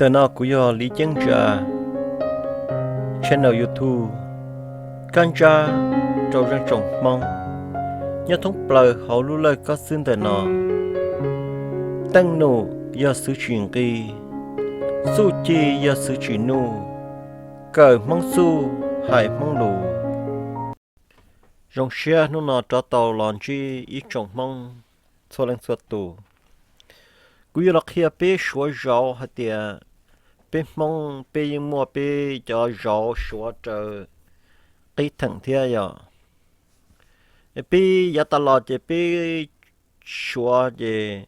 Ntawm no kuv yog Li Ceeb Ntsa, channel YouTube Kab Ntsab rau zeej tsoom Hmoob nyob thoob plaws hauv lub lawj koj xwb ntawm no. Teej num yog xwv tsis nqi, txuj ci yog xwv tsis nuj, kawm Hmoob txuj hais Hmoob lus. Zoo siab hnub no rov tau los ntsib ib tsoom Hmoob txhua leej txhua tus. Kuv yuav los qhia peb suav zauv hais tias peb Hmoob peb yeej muaj peb cov zauv suav raws qib theem thiab yom. Peb yav tas los ces peb suav ces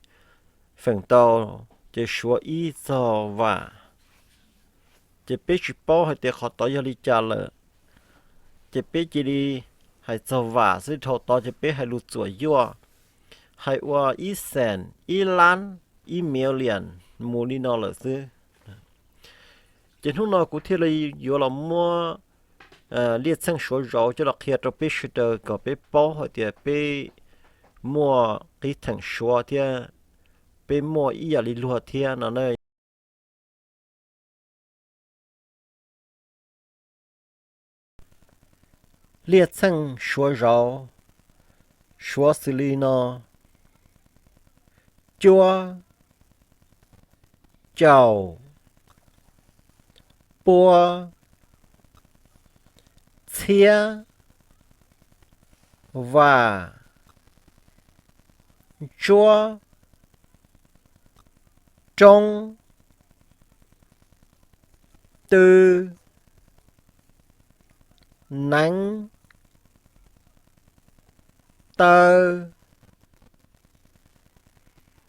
feem tau ces suav ib txog vam, ces peb tsis paub hais tias qhov tod yog li cas lawm, ces peb cia li hais txog vam xwb, dhau tod ces peb hais lus txuam yuaj, hais ua ib xees, ib lab, ib million mus li no lawm xwb. Ces hnub no kuv thiaj li yuav los muab liaj txheej suav zauv coj los qhia rau peb sawv daws kom peb paub hais tias peb muaj qib theem suav thiab peb muaj ib yam li luag thiab no na. Liaj txheej suav zauv suav xws li no: cuab, caum, puab, txhiab, vam, ntsuab, roob, tw, neev, taw,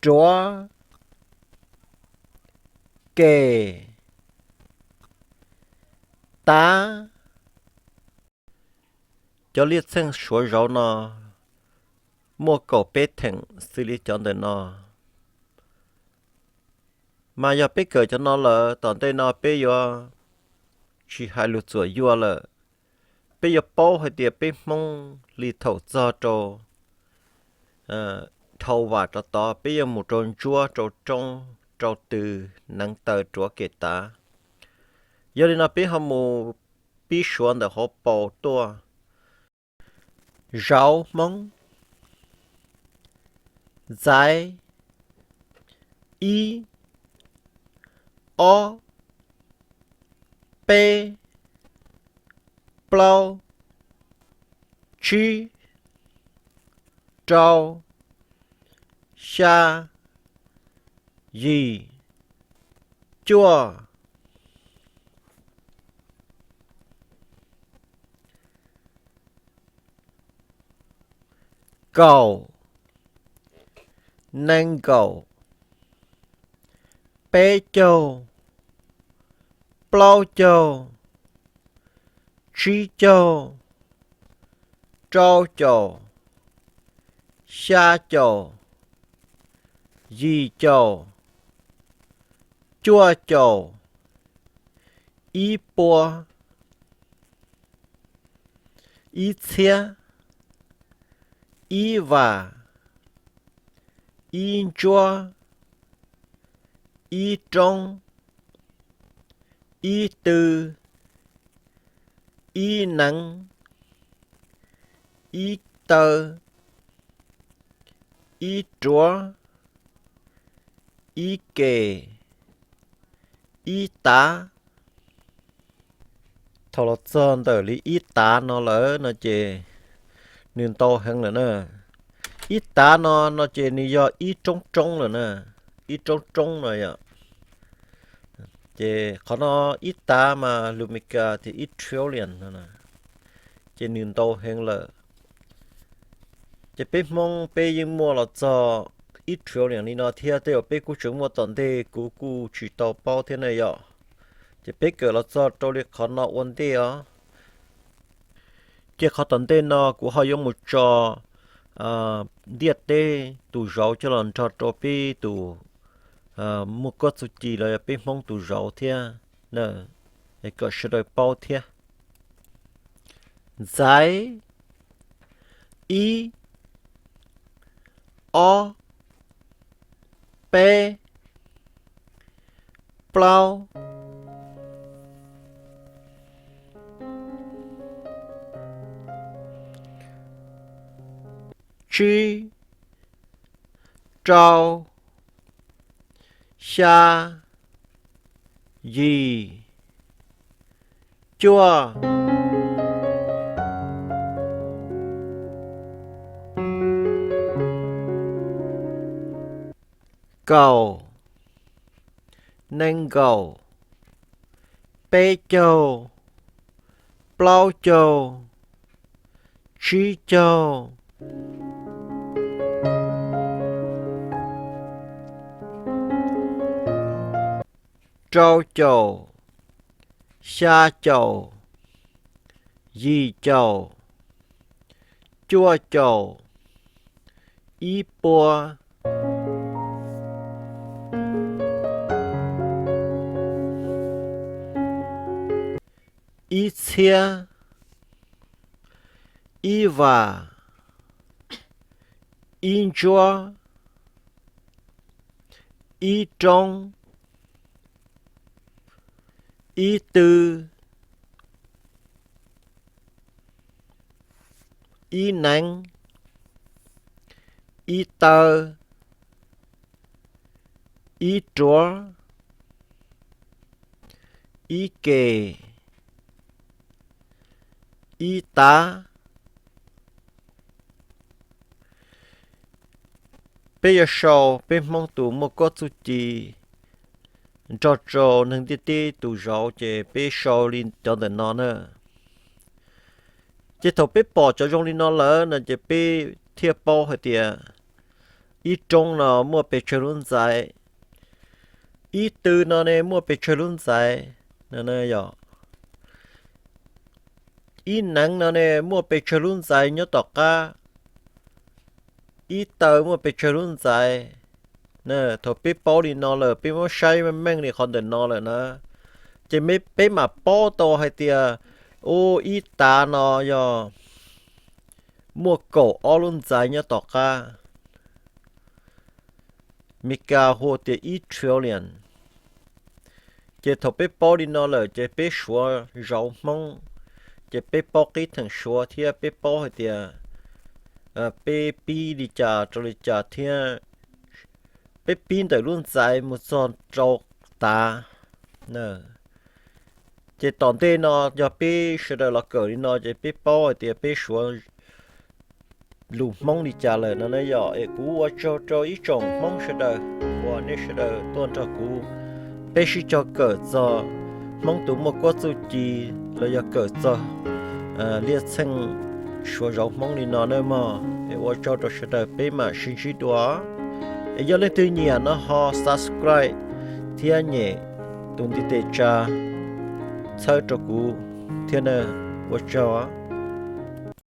ruav, kem, tav. Cov liaj txheej suav zauv no muaj kaum peb theem xws li cov ntawm no. Mas yog peb kawm cov no lawm tom ntej no peb yuav tsis hais lus txuam yuaj lawm. Peb yuav paub hais tias peb Hmoob li thaum txog rau dhau vam rov tod peb yuav mus rau ntsuab, rau roob, rau tw, neev, taw, ruav, kem, tav. Yog li no peb ho mus pib suav ntawm hauv paus tuaj. Zauv Hmoob. Ntxaiv: ib, ob, peb, plaub, tsib, rau, xya, yim, cuaj, kaum, nees nkaum, peb caug, plaub caug, tsib caug, rau caum, xya caum, yim caum, cuaj caum, ib puas, ib txhiab, ib vam, ib ntsuab, ib roob, ib tw, ib neev, ib taw, ib ruav, ib kem, ib tav. Thaum los txog ntawm li ib tav no lawm no ces nws ntau heev lawm na. Ib tav no no ces nws yog ib roob roob lawm na, ib roob roob no yom. Ces qhov no ib tav mas lus Meskas tias ib trillion no, ces nws ntau heev lawm. Ces peb Hmoob peb yeej muaj los txog ib trillion li no thiab, tej zaum peb kuj tseem muaj tom ntej kuv kuj tsis tau paub thiab ne yom. Ces peb kawm los txog rau li qhov no ua ntej os. Ces qhov tom ntej no kuv ho yuav mus tso ntiaj teb tus zauv coj los nrog rau peb tus muaj koj txuj ci los yog peb Hmoob tus zauv thiab, kom sawv daws paub thiab. Ntxaiv: ib, ob, peb, plaub, tsib, rau, xya, yim, cuaj, kaum, nees nkaum, peb caug, plaub caug, tsib caug, rau caum, xya caum, yim caum, cuaj caum, ib puas, ib txhiab, ib vam, ib ntsuab, ib roob, ib tw, ib neev, ib taw, ib ruav, ib kem, ib tav. Peb yuav sau peb Hmoob tus muaj kuab txuj ci nrog rau neeg ntiaj teb tus zauv, ces peb sau li cov ntawm no na. Ces thaum peb pom cov zoo li no lawm no ces peb thiaj paub hais tias ib roob no muaj pes tsawg lub ntxais, ib tw no ne muaj pes tsawg lub ntxais, yog ib neev no ne muaj pes tsawg lub ntxais nyob tom qab, ib taw muaj pes tsawg lub ntxais. Thaum peb paub li no lawm, peb muab saib meej meej li qhov ntawm no lawm na, ces peb mam paub tau hais tias, u, ib tav no yog muaj kaum ob lub ntxais nyob tom qab. Meskas hu tias ib trillion. Ces thaum peb paub li no lawm ces peb suav zauv Hmoob, ces peb paub qib theem suav thiab peb paub hais tias peb pib li cas rau li cas thiab peb pib ntawm lub ntxais mus txog rau tav. Ces tom ntej no yog peb sawv daws los kawm li no ces peb paub hais tias peb suav lus Hmoob li cas lawm no na yom. Es kuv ua tsaug rau ib tsoom Hmoob sawv daws uas nej sawv daws tuaj nrog kuv peb sib cog kawm txog Hmoob tus muaj kuab txuj ci los yog kawm txog liaj txheej suav zauv Hmoob li no na mog. Es ua tsaug rau sawv daws, peb mam sib ntsib dua. Es yog leej twg nyiam no ho subscribe thiab nyem tus ntiv tes tsa txhawb rau kuv thiab na. Ua tsaug.